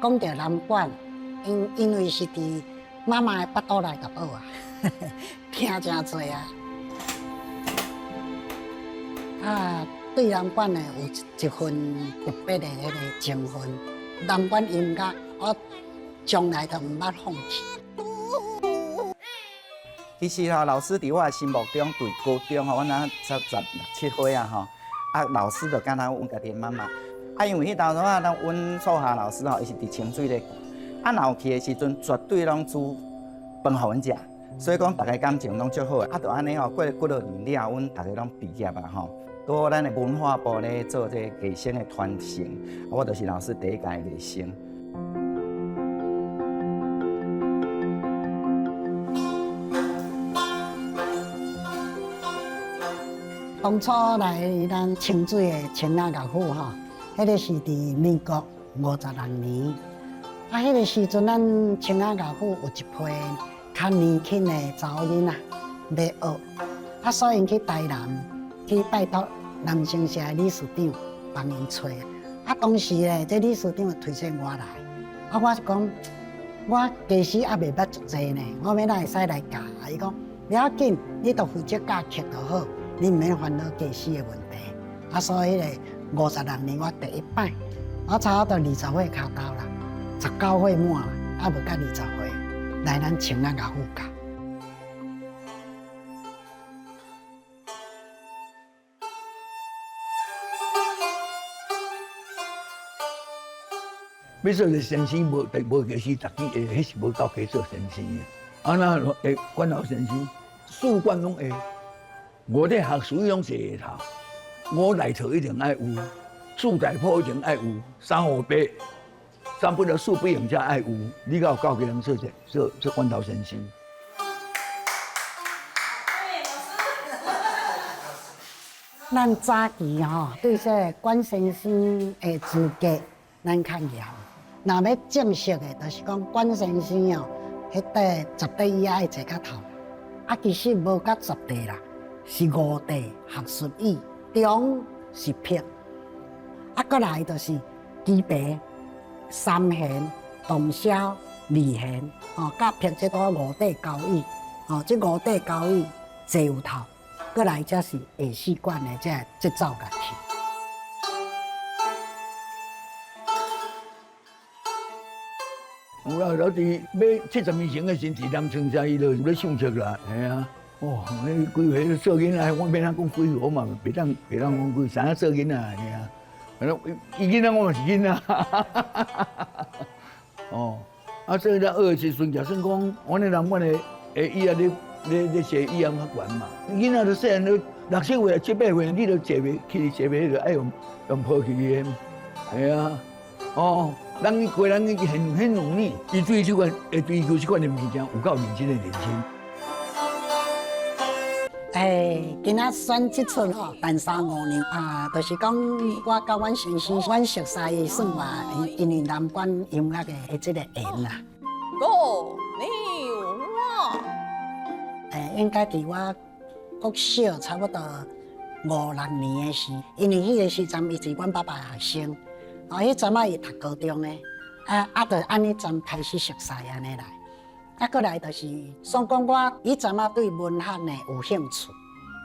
講著南管，因為是佇媽媽的腹肚內就學啊，聽誠濟啊。啊，對南管呢有一份特別的彼個情分。南管音樂，我從來都毋捌放棄。其實吼，老師佇我的心目中，對高中吼，阮若才十六七歲啊吼，啊，老師就敢若阮家己的媽媽。啊，因為彼當陣啊，咱阮數學老師吼，伊是佇清水咧教，啊，若有去的時陣，絕對攏煮飯予阮食，所以講逐家感情攏足好的。啊，就按呢吼，過了幾落年了後，阮逐家攏畢業啊吼，到咱的文化部咧做這個藝生的傳承，我就是老師第一屆藝生。當初來咱清水的清雅樂府吼，彼個是佇民國56年。啊，彼個時陣咱清雅樂府有一批較年輕的查某囡仔欲學，啊，所以𪜶去台南去拜託南星社的理事長幫𪜶揣。啊，當時咧，這理事長就推薦我來，啊，我是講我其實猶未捌足濟呢，我欲哪會使來教？啊，伊講袂要緊，你著負責教曲就好。你毋免煩惱家私的問題，啊，所以彼個56年我第一擺，我差不多20歲跤頭啦，19歲滿啦，猶無到20歲，來咱清雅樂府教。欲做一個先生，無無家私，逐支會，彼是無夠家做先生的。啊，那會管老先生，四管攏會。五個學術攏坐下頭，五內套一定愛有，四大譜一定愛有，三五八，三不了四不用才愛有。你敢有夠家人做者做做管頭先生？咱早期吼，對這個管先生的資格，咱較嚴。若欲正式的，就是講管先生哦，彼個十塊椅愛坐較頭。啊，其實無到十塊啦。是五塊學術椅，中是拍，啊，閣來就是琵琶、三弦、洞簫、二弦，哦，佮拍這都五塊交椅，哦，這五塊交椅坐有頭，閣來才是下四管的這節奏樂器。有啦，老佇欲70年前的時，佇南昌社伊就咧唱曲啦，嘿啊。哦，彼幾歲做囡仔，我欲按怎講幾歲，我嘛袂當講幾歲，知影做囡仔爾。反正伊囡仔，我嘛是囡仔。哦，啊，所以咱學的時陣，就算講，阮的人，阮的椅仔咧咧咧坐椅仔較懸嘛。囡仔都細漢都六七歲、七八歲，你都坐袂起，坐袂就愛用用抱起的。係啊，哦，人過人很很努力，伊對這款，會追求這款的物件有夠認真的認真。欸，今仔選這齣吼，陳三五娘啊，就是講我佮阮先生，阮熟似算嘛，因為南管音樂的這個緣啦。五娘啊！欸，應該佇我國小差不多五六年的時，因為彼個時陣伊是阮爸爸學生，哦，彼陣仔伊讀高中的，啊啊，就按呢陣開始熟似按呢來。啊，閣來就是，算講我彼陣仔對文學呢有興趣，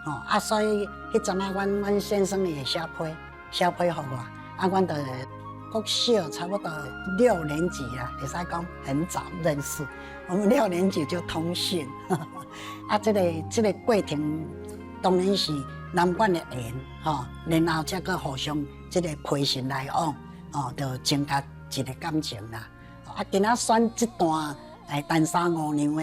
吼啊，所以彼陣仔阮阮先生伊會寫批，寫批予我，啊，阮就國小差不多六年級啊，會使講很早認識，我們六年級就通訊，啊，這個這個過程當然是南管的緣，吼，然後才閣互相這個批信來往，吼，就增加一個感情啦。啊，今仔選這段。哎，陳三五娘的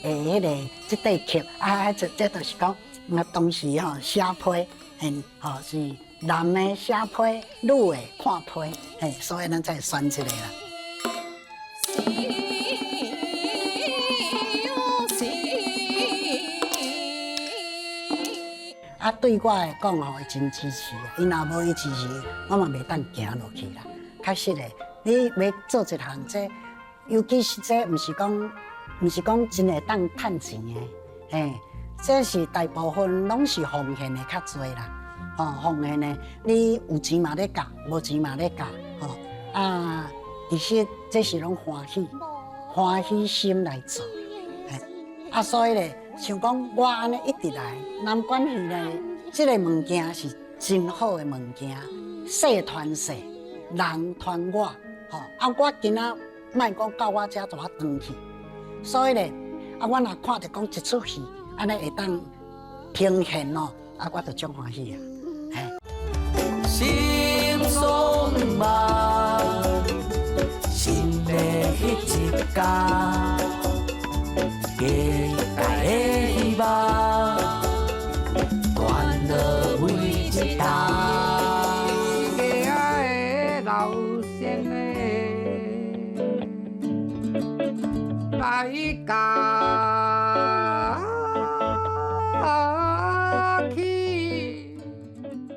的彼個這塊曲，啊，這這就是講，我當時吼寫批，嘿，吼是男的寫批，女的看批，嘿，所以咱才會選這個啦。啊，對我來講吼，伊真支持，伊若無伊支持，我嘛袂當行落去啦。確實的，你欲做一項這。尤其是這毋是講，毋是講真會當趁錢的，嘿，這是大部分攏是奉獻的較濟啦，吼，奉獻的，你有錢嘛咧教，無錢嘛咧教，吼，啊，其實這是攏歡喜，歡喜心來做。啊，所以咧，像講我按呢一直來，南管戲咧，這个物件是真好的物件，勢傳勢，人傳我，吼啊，我今仔莫講到我遮就啊斷去，所以咧，啊，我若看著講一齣戲，按呢會當呈現咯，啊，我就足歡喜啊，嘿。心爽夢，新的彼一天，期待的希望，歡樂每一天。家的老先的來甲